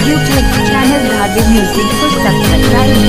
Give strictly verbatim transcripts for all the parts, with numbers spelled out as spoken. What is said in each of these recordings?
YouTube channel Dhabi Music को subscribe करें।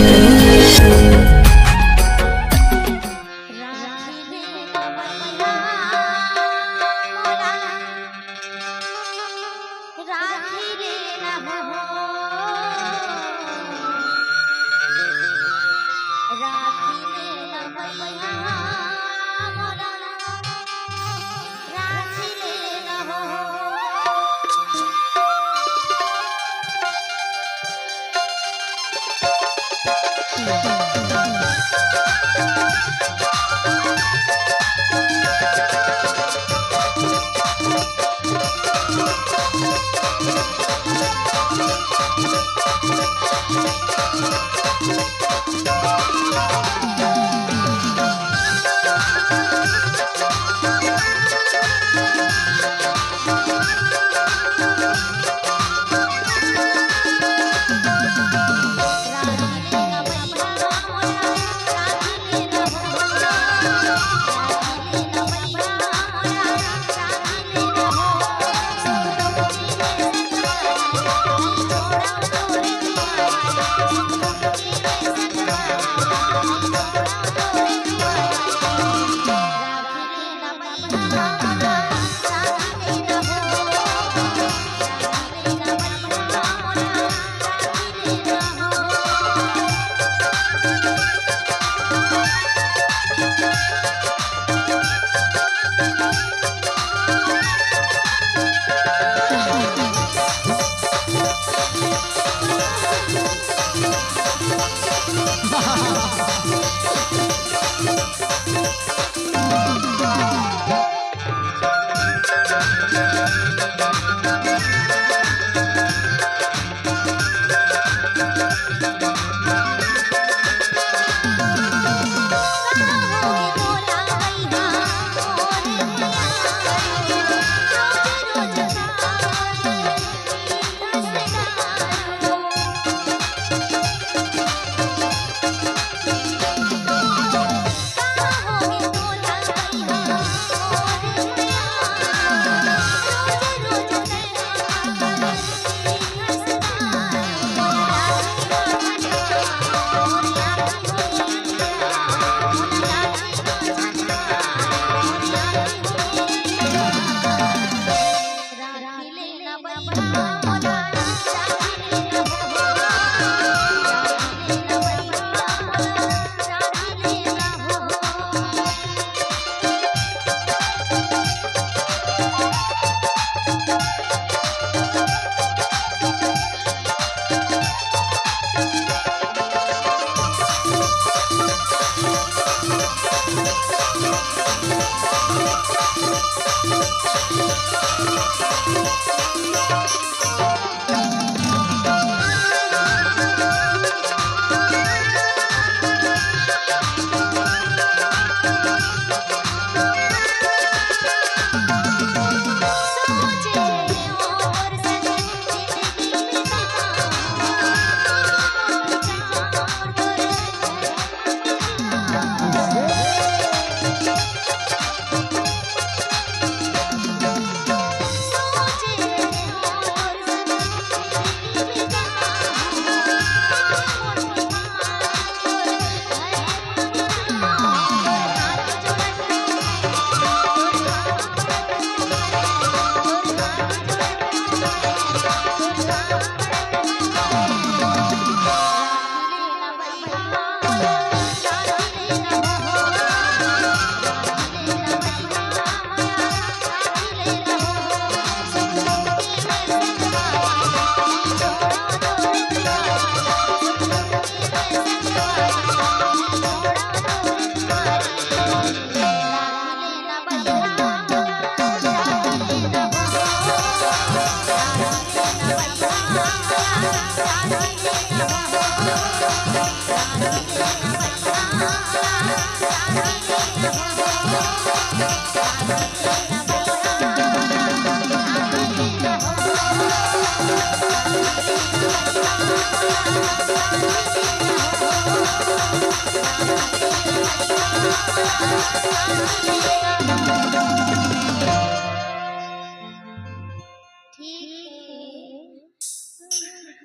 ठीक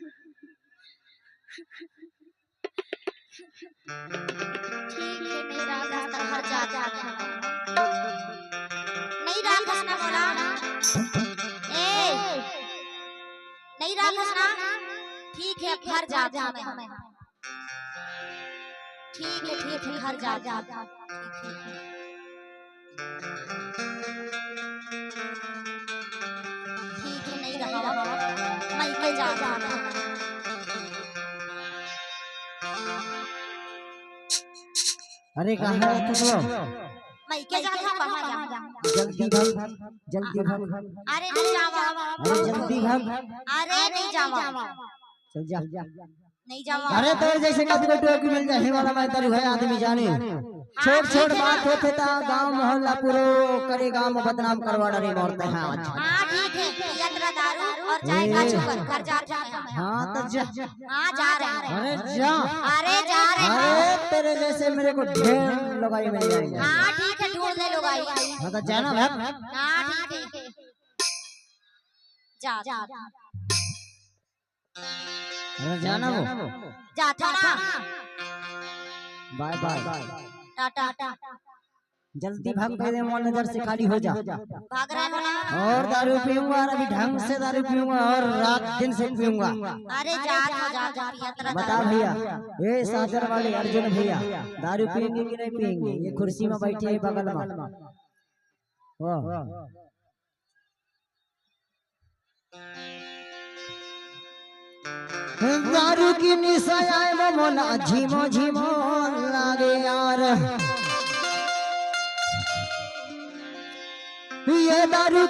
है। ठीक हे, नइ राखस त घर जा, जा, जा। नइ राखस ना मोला। ए, नइ राखस ना। ठीक हे, अब घर जा, जा मैं। ठीक हे, ठीक हे, घर जा, जा, जा। ठीक हे, ठीक हे। ठीक हे, नइ रहा, मइके जा, जा, जा। अरे, कहाँ जात हस? मइके जात हँव, कहाँ जात हँव? जल्दी भग, जल्दी भग। अरे, नइ जावँव। अरे, जल्दी भग। अरे, नइ जावँव। चल जा। नइ जावँव। अरे, तोर जइसे कतको टोकी मिल जाही वाला मैं तोर भाई आदमी जाने। हाँ, छोट छोट ठीक हे। बात होथे त गाँव मोहल्ला पूरो करे गाँव म बदनाम करवा डारे मोर ते, हाँ, आज। हाँ, ठीक हे, पियत रह दारू अउ जाए ए। का चुकर, घर जात हँव। हाँ, त जा। हाँ, जा रहे हैं। अरे जा। अरे जा रहे हैं। अरे तेरे जैसे मेरे को ढेर लुगाई मिल जाएंगे। हाँ, ठीक हे, ढूँढ ले लुगाई। हाँ, त जाना भाई। हाँ, ठीक हे। जा, जा। अरे जाना वो। जाथँव ना। बाय बाय। टाटा, टाटा। जल्दी भाग, पहले मोर नजर से खाली हो जा। भाग रहे हो ना? अउ दारू पीऊँगा अउ अभी ढंग से दारू पीऊँगा अउ रात दिन से पीऊँगा। अरे जा, जा, जा, जा, पियत रह बता दारू। भैया, ए साजन वाले अर्जुन भैया, दारू पिएंगे कि नहीं पिएंगे? ये कुर्सी में बैठे हैं बगल में। वाह। दारू की निशा आए वो मोला झिमो झिमो लागे यार। ये दारू